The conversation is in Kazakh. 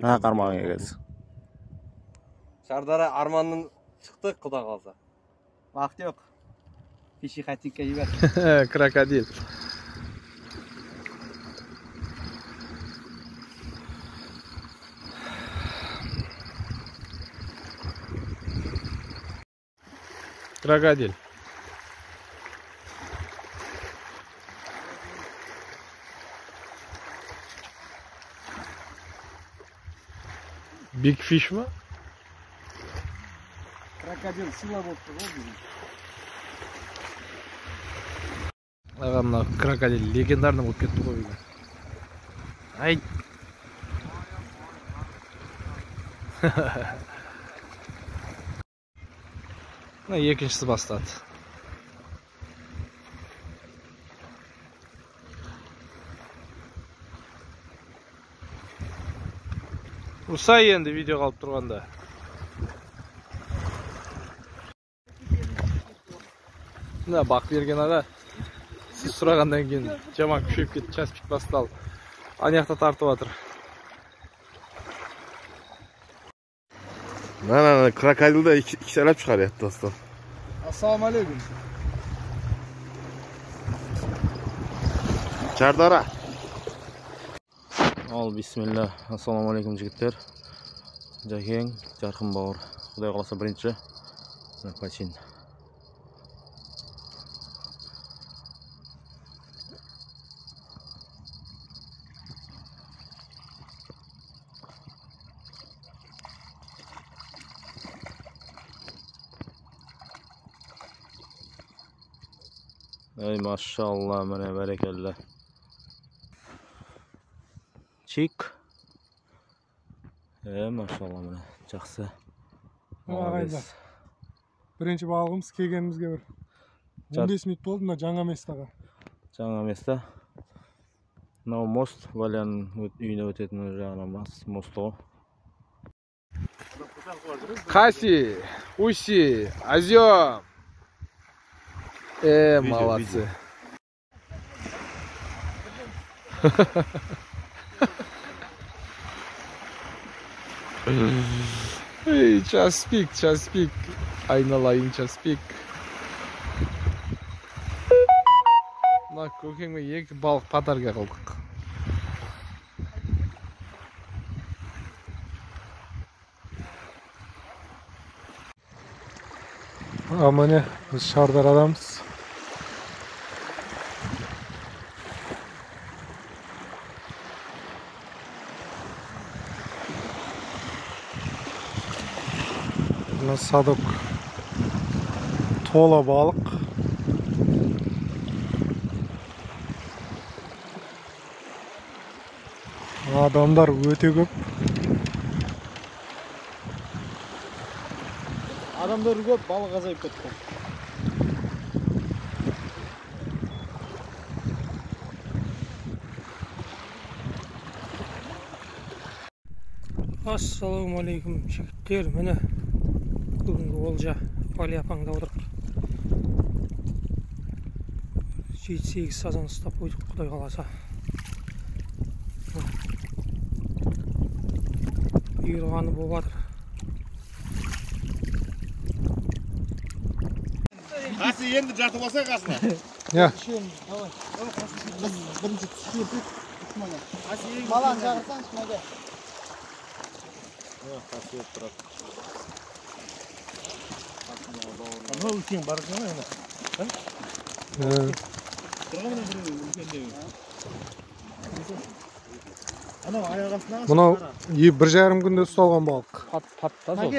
Мына қармағың егесі. Шардара арманнан шықтық, құда қалса. Уақыт жоқ. Пеші хатинка жібер. Крокодил. Крокодил. Big fish ма? Крокодил сила болып тұр ғой бүгін. Аға, мына крокодил легендарный болып кетті ғой бүгін. Ай. Мына екіншісі бастады. Ұрсай енді видео қалып тұрғанда. Мына Бақберген аға, сіз сұрағаннан кейін жаман күшейіп кетті, час пик басталды. Ана жақта тартып жатыр. Мына крокодилді ikkishalab chiqaryapti do'stlar. Assalomu alaykum. Chardara. Ал бисмилля. Ассалому алейкум жігіттер. Жәкең, Жарқын бауыр. Құдай қаласа бірінші мына почин. Ey maşallah, міне бәрекелді. Чик. Maşallah міне жақсы. Ағайындар. Бірінші балығымыз келгенімізге бір 15 минут болды, мына жаңа местаға. Жаңа места. Мынау мост, Валяның үйіне өтетін жаңа мост ғой. Хаси, Уси, Азем. Молодцы. Ey, час пик, час пик. Айналайын, час пик. Мына көкеңме екі балық подарка қылдық. Міне, біз Шардарадамыз. Мына садок тола балық. Адамдар өте көп. Адамдар көп, балық азайып кетті. Ассалаумағалейкум жігіттер, міне бүгінгі олжа Вали апаңда отырық. 7-8 сазан ұстап қойдық, құдай қаласа. Бұйырғаны болып жатыр. Қасы енді жатып алсай қасына. Иә. Біз бірінші түсіп кетіп, баланы шақырсаңшы, Мәке. Қасиет тұрады. Анау үлкен бар екен ғой ана. Тұрған мына біреу үлкендеу. Анау аяқ астынан. Мынау 1,5 күнде ұсталған балық. Пат-пат та сол.